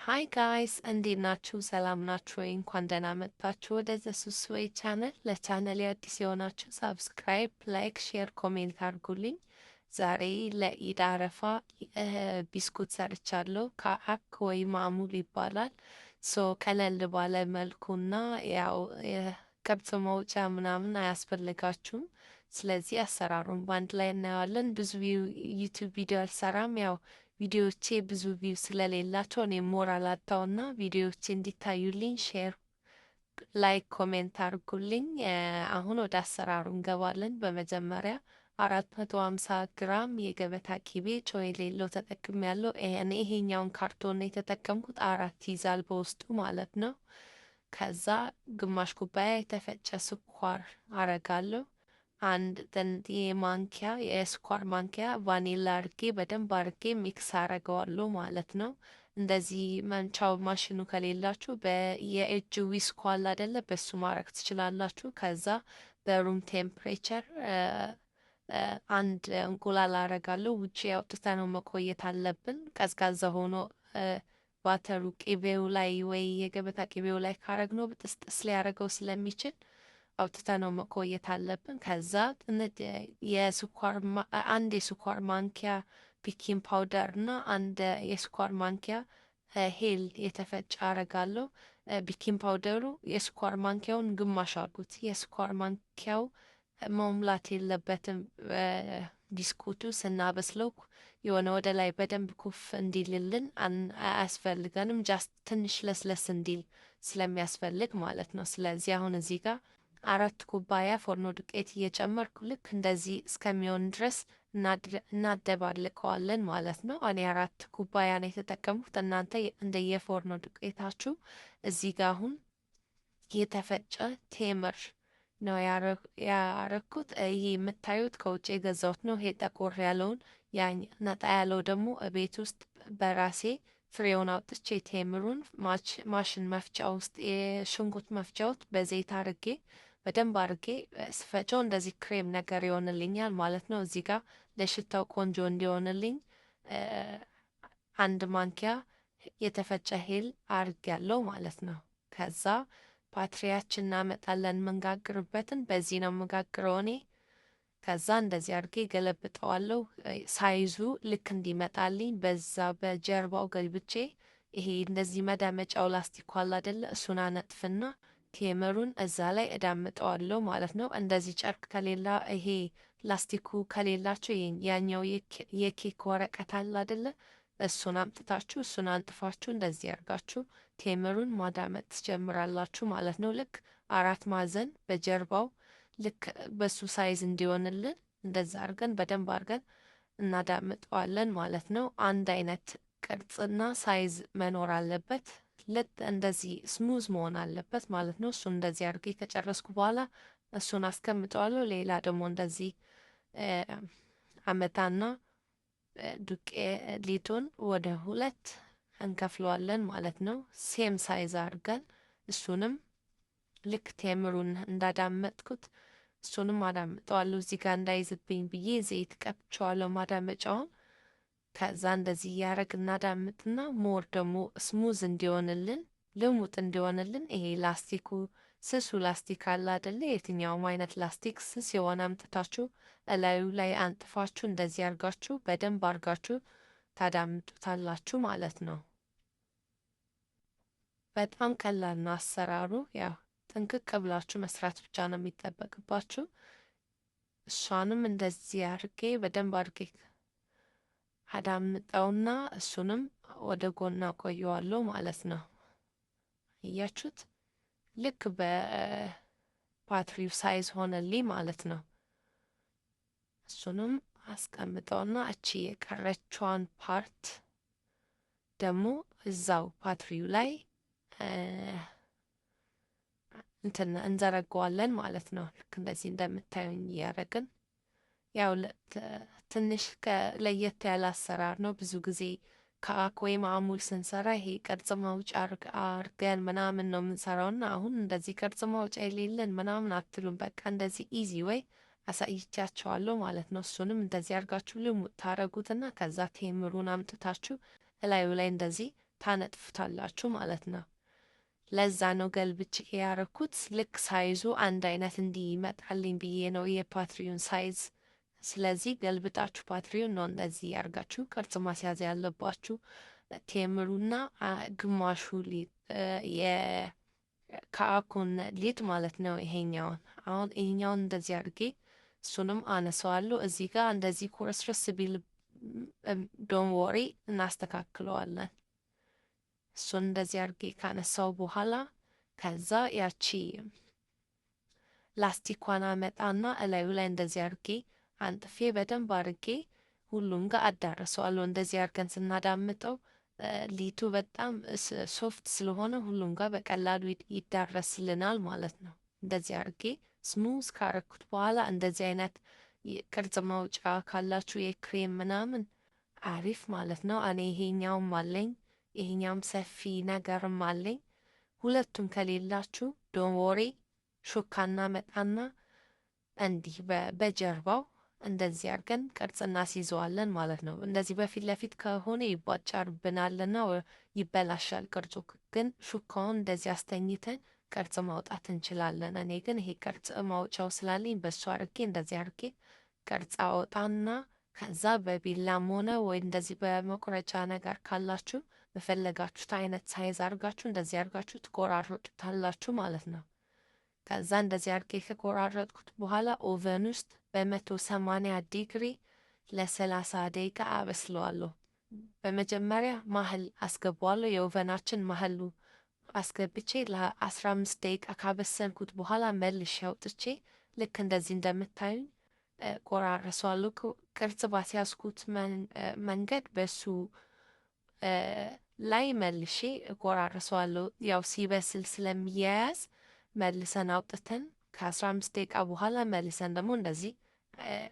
Hi guys፣ እንዴት ናችሁ? ሰላም ናችሁ ወይ? እንኳን ደህና መጣችሁ ወደ The ሱስ Way channel። ለቻናሌ አዲስ የሆናችሁ subscribe፣ like፣ share፣ comment አድርጉልኝ። ዛሬ ለኢድ አረፋ ቢስኩት ሰርቻለሁ። ከአክ ወይ ማሙል ይባላል። So ቀለል ባለ መልኩና ያው ቅርጽ መውጫ ምናምን አያስፈልጋችሁም። ስለዚህ አሰራሩን በአንድ ላይ እናየዋለን። ብዙ YouTube ቪዲዮ አልሰራም። ያው ቪዲዮዎቼ ብዙ view ስለሌላቸው እኔ ሞራል አጣውና ቪዲዮዎቼ እንዲታዩልኝ share፣ like፣ comment አድርጉልኝ። አሁን ወደ አሰራሩ እንገባለን። በመጀመሪያ 450 ግራም የገበታ ቂቤ ጨው የሌለው ተጠቅሜያለሁ። እኔ ይሄኛውን ካርቶን የተጠቀምኩት፣ አራት ይዛል በውስጡ ማለት ነው። ከዛ ግማሽ ኩባያ የተፈጨ ስኳር አረጋለሁ። አንድ ማንኪያ፣ የስኳር ማንኪያ ቫኒላ አርጌ በደንብ አርጌ mix አረገዋለሁ ማለት ነው። እንደዚህ መምቻው ማሽኑ ከሌላችሁ የእጅ whisk አለ አይደለ? በሱ ማድረግ ትችላላችሁ። ከዛ በ room temperature አንድ እንቁላል አረጋለሁ። ውጭ አውጥተነው መቆየት አለብን። ቀዝቃዛ ሆኖ butter ኡ ቅቤው ላይ ወይ የገበታ ቅቤው ላይ ካረግነው ብጥስጥስ ሊያደርገው ስለሚችል አውጥተነው መቆየት አለብን። ከዛ የስኳር አንድ የስኳር ማንኪያ baking powder እና አንድ የስኳር ማንኪያ ሄል የተፈጨ አረጋለሁ። Baking powder ኡ የስኳር ማንኪያውን ግማሽ አድርጉት። የስኳር ማንኪያው መሙላት የለበትም። ቢስኩቱ ስናበስለው የሆነ ወደ ላይ በደንብ ኩፍ እንዲልልን አያስፈልገንም። Just ትንሽ ለስለስ እንዲል ስለሚያስፈልግ ማለት ነው። ስለዚህ አሁን እዚህ ጋር 4 ኩባያ ፎርኖ ዱቄት እየጨመርኩ ልክ እንደዚህ እስከሚሆን ድረስ እናደባልቀዋለን ማለት ነው። እኔ 4 ኩባያ ነው የተጠቀምኩት። እናንተ እንደየፎርኖ ዱቄታችሁ። እዚህ ጋር አሁን የተፈጨ ቴምር ነው ያረኩት። ይህ የምታዩት ከውጭ የገዛሁት ነው። ይሄ ጠቆር ያለውን፣ ነጣ ያለው ደግሞ ቤት ውስጥ በራሴ ፍሬውን አውጥቼ ቴምሩን ማሽን መፍጫ ውስጥ፣ የሽንኩርት መፍጫ ውስጥ በዘይት አርጌ በደንብ አርጌ ስፈጨው እንደዚህ ክሬም ነገር ይሆንልኛል ማለት ነው። እዚህ ጋር ለሽታው ቆንጆ እንዲሆንልኝ አንድ ማንኪያ የተፈጨ ሄል አርጌያለሁ ማለት ነው። ከዛ ፓትሪያችን እናመጣለን የምንጋግርበትን። በዚህ ነው የምጋግረው እኔ። ከዛ እንደዚህ አድርጌ ገለብጠዋለሁ። Size ኡ ልክ እንዲመጣልኝ በዛ በጀርባው ገልብጬ ይሄ እንደዚህ መዳመጫው ላስቲኩ አለ አይደለ? እሱን አነጥፍና ቴምሩን እዛ ላይ እዳምጠዋለሁ ማለት ነው። እንደዚህ ጨርቅ ከሌላ፣ ይሄ ላስቲኩ ከሌላችሁ ያኛው የኬክ ወረቀት አለ አይደለ? እሱን አምጥታችሁ እሱን አንጥፋችሁ እንደዚህ አድርጋችሁ ቴምሩን ማዳመጥ ትጀምራላችሁ ማለት ነው። ልክ አራት ማዕዘን በጀርባው ልክ በሱ size እንዲሆንልን እንደዛ አድርገን በደንብ አድርገን እናዳምጠዋለን ማለት ነው። አንድ አይነት ቅርጽና size መኖር አለበት። ልክ እንደዚህ smooth መሆን አለበት ማለት ነው። እሱን እንደዚህ አድርጌ ከጨረስኩ በኋላ እሱን አስቀምጠዋለሁ። ሌላ ደግሞ እንደዚህ አመጣና ዱቄ ሊጡን ወደ ሁለት እንከፍለዋለን ማለት ነው። Same size አድርገን እሱንም ልክ ቴምሩን እንዳዳመጥኩት እሱንም አዳምጠዋለሁ። እዚህ ጋር እንዳይዝብኝ ብዬ ዘይት ቀብቼዋለሁ ማዳመጫውን። ከዛ እንደዚህ እያደረግ እናዳምጥና more ደግሞ smooth እንዲሆንልን፣ ልሙጥ እንዲሆንልን ይሄ ላስቲኩ፣ ስሱ ላስቲክ አለ አይደለ? የትኛውም አይነት ላስቲክ ስስ የሆነ አምጥታችሁ እላዩ ላይ አንጥፋችሁ እንደዚህ አርጋችሁ በደንብ አርጋችሁ ታዳምጡታላችሁ ማለት ነው። በጣም ቀላል ነው አሰራሩ። ያው ጥንቅቅ ብላችሁ መስራት ብቻ ነው የሚጠበቅባችሁ። እሷንም እንደዚህ አርጌ በደንብ አርጌ አዳምጠውና እሱንም ወደ ጎን አቆየዋለሁ ማለት ነው። እያችሁት ልክ በፓትሪው size ሆነልኝ ማለት ነው። እሱንም አስቀምጠውና እቺ የቀረችዋን part ደግሞ እዛው ፓትሪው ላይ እንትን እንዘረገዋለን ማለት ነው። ልክ እንደዚህ እንደምታዩኝ እያደረግን። ያው ትንሽ ለየት ያለ አሰራር ነው። ብዙ ጊዜ ከአክ ወይም አሙል ስንሰራ ይሄ ቅርጽ ማውጫ አርገን ምናምን ነው የምንሰራው እና አሁን እንደዚህ ቅርጽ ማውጫ የሌለን ምናምን አትሉም። በቃ እንደዚህ easy way አሳይቻቸዋለሁ ማለት ነው። እሱንም እንደዚህ አርጋችሁ ልሙጥ ታረጉትና ከዛ ቴምሩን አምጥታችሁ እላዩ ላይ እንደዚህ ታነጥፉታላችሁ ማለት ነው። ለዛ ነው ገልብጬ ያረኩት። ልክ size ኡ አንድ አይነት እንዲመጣልኝ ብዬ ነው የፓትሪውን size። ስለዚህ ገልብጣችሁ ፓትሪውን ነው እንደዚህ ያርጋችሁ ቅርጽ ማስያዝ ያለባችሁ። ቴምሩና ግማሹ ሊጥ የከአኩን ሊጥ ማለት ነው። ይሄኛውን አሁን ይሄኛውን እንደዚህ አድርጌ እሱንም አነሳዋለሁ። እዚህ ጋር እንደዚህ ቁርስርስ ቢል don't worry፣ እናስተካክለዋለን። እሱን እንደዚህ አድርጌ ካነሳው በኋላ ከዛ ያቺ ላስቲኳን አመጣና እላዩ ላይ እንደዚህ አድርጌ አንጥፌ በደንብ አድርጌ ሁሉም ጋር አዳርሰዋለሁ። እንደዚህ አድርገን ስናዳምጠው ሊጡ በጣም soft ስለሆነ ሁሉም ጋር በቀላሉ ይዳረስልናል ማለት ነው። እንደዚህ አድርጌ smooth ካረኩት በኋላ እንደዚህ አይነት ቅርጽ ማውጫ ካላችሁ የክሬም ምናምን አሪፍ ማለት ነው። እኔ ይሄኛውም አለኝ፣ ይሄኛውም ሰፊ ነገርም አለኝ። ሁለቱም ከሌላችሁ don't worry፣ ሹካ እናመጣና እንዲህ በጀርባው እንደዚህ አድርገን ቅርጽ እናስይዘዋለን ማለት ነው። እንደዚህ በፊት ለፊት ከሆነ ይቧጨርብናልና ይበላሻል ቅርጹ። ግን ሹካውን እንደዚህ አስተኝተን ቅርጽ ማውጣት እንችላለን። እኔ ግን ይሄ ቅርጽ ማውጫው ስላለኝ በሱ አድርጌ እንደዚህ አድርጌ ቅርጽ አወጣና ከዛ በቢላም ሆነ ወይ እንደዚህ በመቁረጫ ነገር ካላችሁ በፈለጋችሁት አይነት size አድርጋችሁ እንደዚህ አድርጋችሁ ትቆራርጡታላችሁ ማለት ነው። ከዛ እንደዚህ አድርጌ ከቆራረጥኩት በኋላ oven ውስጥ በ180 ዲግሪ ለ30 ደቂቃ አበስለዋለሁ። በመጀመሪያ መሀል አስገባዋለሁ። የ oven ኣችን መሀሉ አስገብቼ ለ15 ደቂቃ ካበሰልኩት በኋላ መልሼ አውጥቼ ልክ እንደዚህ እንደምታዩኝ ቆራርሰዋለሁ። ቅርጽ ባስያዝኩት መንገድ በሱ ላይ መልሼ እቆራርሰዋለሁ። ያው ሲበስል ስለሚያያዝ መልሰን አውጥተን ከ15 ደቂቃ በኋላ መልሰን ደግሞ እንደዚህ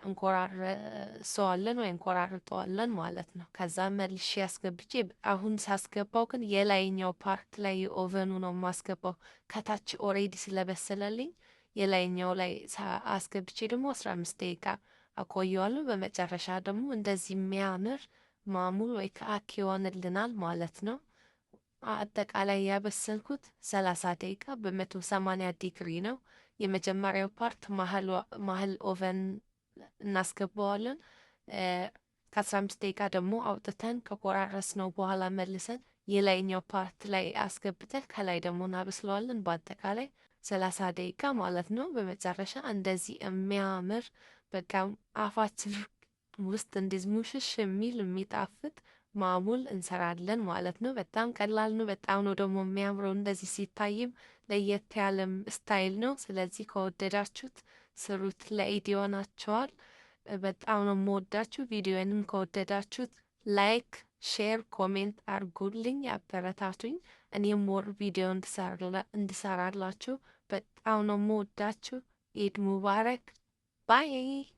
እንቆራርሰዋለን ወይ እንቆራርጠዋለን ማለት ነው። ከዛ መልሼ አስገብቼ አሁን ሳስገባው ግን የላይኛው part ላይ የ oven ኑ ነው የማስገባው። ከታች already ስለበሰለልኝ የላይኛው ላይ አስገብቼ ደግሞ 15 ደቂቃ አቆየዋለሁ። በመጨረሻ ደግሞ እንደዚህ የሚያምር ማሙል ወይ ከአክ ይሆንልናል ማለት ነው። አጠቃላይ ያበሰልኩት 30 ደቂቃ በ180 ዲግሪ ነው። የመጀመሪያው part መሀል oven እናስገባዋለን። ከ15 ደቂቃ ደግሞ አውጥተን ከቆራረስነው በኋላ መልሰን የላይኛው part ላይ አስገብተን ከላይ ደግሞ እናበስለዋለን። በአጠቃላይ 30 ደቂቃ ማለት ነው። በመጨረሻ እንደዚህ የሚያምር በቃ አፋችን ውስጥ እንዲህ ሙሽሽ የሚል የሚጣፍጥ ማሙል እንሰራለን ማለት ነው። በጣም ቀላል ነው። በጣም ነው ደግሞ የሚያምረው። እንደዚህ ሲታይም ለየት ያለም style ነው። ስለዚህ ከወደዳችሁት ስሩት፣ ለኢድ ይሆናችኋል። በጣም ነው የምወዳችሁ። ቪዲዮንም ከወደዳችሁት like፣ share፣ comment አርጉልኝ፣ አበረታቱኝ። እኔም more ቪዲዮ እንድሰራላችሁ። በጣም ነው የምወዳችሁ። ኢድ ሙባረክ። Bye።